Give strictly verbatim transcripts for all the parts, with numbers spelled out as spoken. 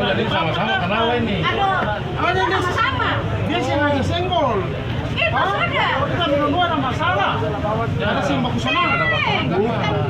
Jadi sama-sama kenal ini. Sama-sama. Dia sih raja senggol. Itu sudah. Kita berdua ada masalah. Ada sih yang baku senang.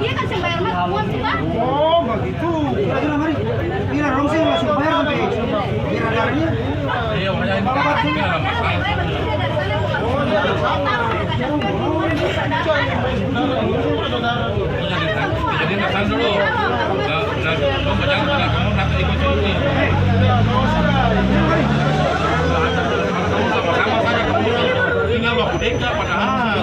Dia kan sembayar mas uang tuh, Bang. Oh, begitu. Bilang dong sih langsung bayar sampai biar ada ini. Iya, makanya ini kan ada masalah. Oh, iya, ada masalah. Jadi, jadi tahan dulu. Nah, nah, kamu jangan, kamu nanti ikut sini. Kamu sama-sama saja, kamu tinggal waktu deka padahal.